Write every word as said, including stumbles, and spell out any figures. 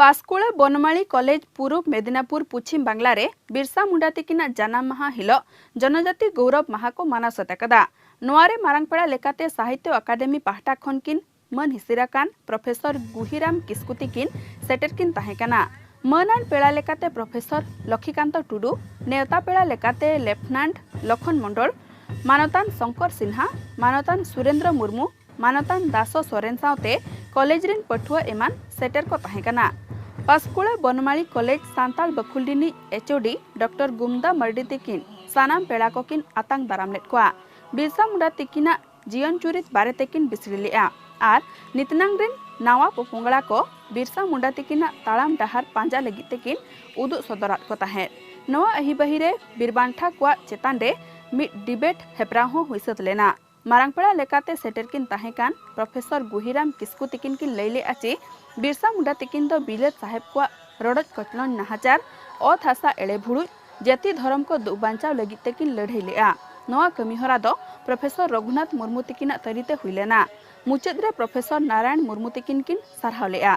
ᱯᱟᱥᱠᱩᱲᱟ ᱵᱚᱱᱢᱟᱲᱤ college, ᱯᱩᱨᱩᱵ ᱢᱮᱫᱤᱱᱟᱯᱩᱨ, ᱯᱚᱪᱷᱤᱢ ᱵᱟᱝᱞᱟ ᱨᱮ ᱵᱤᱨᱥᱟ ᱢᱩᱱᱰᱟ ᱛᱤᱠᱤᱱᱟᱜ ᱡᱟᱱᱟᱢ ᱢᱟᱦᱟ ᱦᱤᱞᱚᱜ ᱡᱚᱱᱚᱡᱟᱛᱤ ᱜᱚᱣᱨᱚᱵ ᱢᱟᱦᱟ ᱠᱚ ᱢᱟᱱᱟᱣ ᱥᱟᱹᱛ ᱟᱠᱟᱫᱟ᱾ ᱱᱚᱣᱟ ᱨᱮ ᱢᱟᱨᱟᱝ ᱯᱮᱲᱟ ᱞᱮᱠᱟᱛᱮ ᱥᱟᱦᱤᱛᱭᱚ ᱟᱠᱟᱫᱮᱢᱤ ᱯᱟᱦᱴᱟ ᱠᱷᱚᱱ ᱠᱤᱱ ᱢᱟᱹᱱ ᱦᱤᱥᱤᱨ ᱟᱠᱟᱱ ᱯᱨᱚᱯᱷᱮᱥᱚᱨ ᱜᱩᱦᱤᱨᱟᱢ ᱠᱤᱥᱠᱩ ᱛᱤᱠᱤᱱ ᱥᱮᱴᱮᱨ ᱠᱤᱱ ᱛᱟᱦᱮᱸ ᱠᱟᱱᱟ᱾ ᱢᱟᱹᱱᱟᱱ ᱯᱮᱲᱟ ᱞᱮᱠᱟᱛᱮ ᱯᱨᱚᱯᱷᱮᱥᱚᱨ ᱞᱚᱠᱷᱤᱠᱟᱱᱛᱚ ᱴᱩᱰᱩ, ᱱᱮᱣᱛᱟ ᱯᱮᱲᱟ ᱞᱮᱠᱟᱛᱮ ᱞᱮᱯᱷᱴᱮᱱᱟᱱᱴ ᱞᱚᱠᱷᱚᱱ ᱢᱚᱱᱰᱚᱞ, ᱢᱟᱱᱚᱛᱟᱱ ᱥᱚᱝᱠᱚᱨ ᱥᱤᱱᱦᱟ, ᱢᱟᱱᱚᱛᱟᱱ ᱥᱩᱨᱮᱱᱫᱨᱚ ᱢᱩᱨᱢᱩ, ᱢᱟᱱᱚᱛᱟᱱ ᱫᱟᱥᱚ ᱥᱚᱨᱮᱱ ᱥᱟᱶᱛᱮ ᱠᱚᱞᱮᱡᱽ ᱨᱤᱱ ᱯᱟᱹᱴᱷᱩᱣᱟᱹ ᱮᱢᱟᱱ ᱥᱮᱴᱮᱨ ᱠᱚ ᱛᱟᱦᱮᱸ ᱠᱟᱱᱟ᱾ ᱯᱟᱥᱠᱩᱲᱟ ᱵᱚᱱᱢᱟᱲᱤ ᱠᱚᱞᱮᱡᱽ ᱥᱟᱱᱛᱟᱲ ᱵᱟᱹᱠᱷᱩᱞ ᱨᱤᱱᱤᱡ ᱮᱪ ᱳ ᱰᱤ ᱰᱚᱠᱴᱚᱨ ᱜᱩᱢᱫᱟ ᱢᱟᱨᱰᱤ ᱛᱤᱠᱤᱱ ᱥᱟᱱᱟᱢ ᱯᱮᱲᱟ ᱠᱚᱠᱤᱱ ᱟᱛᱟᱝ ᱫᱟᱨᱟᱢ ᱞᱮᱫ ᱠᱚᱣᱟ᱾ ᱵᱤᱨᱥᱟ ᱢᱩᱱᱰᱟ ᱛᱤᱠᱤᱱᱟᱜ ᱡᱤᱭᱚᱱ ᱪᱩᱨᱤᱛ ᱵᱟᱨᱮ ᱛᱮᱠᱤᱱ ᱵᱤᱥᱲᱤ ᱞᱮᱫᱼᱟ ᱟᱨ ᱱᱤᱛᱱᱟᱝ ᱨᱤᱱ ᱱᱟᱣᱟ ᱯᱚᱯᱚᱝᱲᱟ ᱠᱚ ᱵᱤᱨᱥᱟ ᱢᱩᱱᱰᱟ ᱛᱤᱠᱤᱱᱟᱜ ᱛᱟᱲᱟᱢ ᱰᱟᱦᱟᱨ ᱯᱟᱸᱡᱟ ᱞᱟᱹᱜᱤᱫ ᱛᱮᱠᱤᱱ ᱩᱫᱩᱜ ᱥᱚᱫᱚᱨᱟᱫ ᱠᱚ ᱛᱟᱦᱮᱸᱫ᱾ ᱱᱚᱣᱟ ᱟᱹᱦᱤᱵᱟᱹᱦᱤ ᱨᱮ ᱵᱤᱨᱵᱟᱱᱴᱷᱟ ᱠᱚᱣᱟᱜ ᱪᱮᱛᱟᱱ ᱨᱮ ᱢᱤᱫ ᱰᱤᱵᱮᱴ ᱦᱮᱯᱨᱟᱣ ᱦᱚᱸ ᱦᱩᱭ ᱥᱟᱹᱛ ᱞᱮᱱᱟ᱾ ᱢᱟᱨᱟᱝ ᱯᱮᱲᱟ ᱞᱮᱠᱟᱛᱮ ᱥᱮᱴᱮᱨ ᱠᱤᱱ ᱛᱟᱦᱮᱸ ᱠᱟᱱ ᱯᱨᱚᱯᱷᱮᱥᱚᱨ ᱜᱩᱦᱤᱨᱟᱢ ᱠᱤᱥᱠᱩ ᱛᱤᱠᱤᱱ ᱠᱤᱱ ᱞᱟᱹᱭ ᱞᱮᱫᱼᱟ ᱪᱤ ᱵᱤᱨᱥᱟ ᱢᱩᱱᱰᱟ ᱛᱤᱠᱤᱱ ᱫᱚ ᱵᱤᱞᱟᱹᱛ ᱥᱟᱦᱮᱵ ᱠᱚᱣᱟᱜ ᱨᱚᱰᱚᱡ ᱠᱚᱪᱞᱚᱱ, ᱱᱟᱦᱟᱪᱟᱨ, ᱚᱛ ᱦᱟᱥᱟ ᱮᱲᱮ ᱵᱷᱩᱲᱩᱡ, ᱡᱟᱹᱛᱤ ᱫᱷᱚᱨᱚᱢ ᱠᱚ ᱫᱩᱜ ᱵᱟᱧᱪᱟᱣ ᱞᱟᱹᱜᱤᱫ ᱛᱮᱠᱤᱱ ᱞᱟᱹᱲᱦᱟᱹᱭ ᱞᱮᱫᱼᱟ᱾ ᱱᱚᱣᱟ ᱠᱟᱹᱢᱤ ᱦᱚᱨᱟ ᱫᱚ ᱯᱨᱚᱯᱷᱮᱥᱚᱨ ᱨᱚᱜᱷᱩᱱᱟᱛᱷ ᱢᱩᱨᱢᱩ ᱛᱤᱠᱤᱱᱟᱜ ᱛᱟᱹᱨᱤ ᱛᱮ ᱦᱩᱭ ᱞᱮᱱᱟ᱾ ᱢᱩᱪᱟᱹᱫ ᱨᱮ ᱯᱨᱚᱯᱷᱮᱥᱚᱨ ᱱᱟᱨᱟᱭᱚᱬ ᱢᱩᱨᱢᱩ ᱛᱤᱠᱤᱱ ᱠᱤᱱ ᱥᱟᱨᱦᱟᱣ ᱞᱮᱫᱼᱟ᱾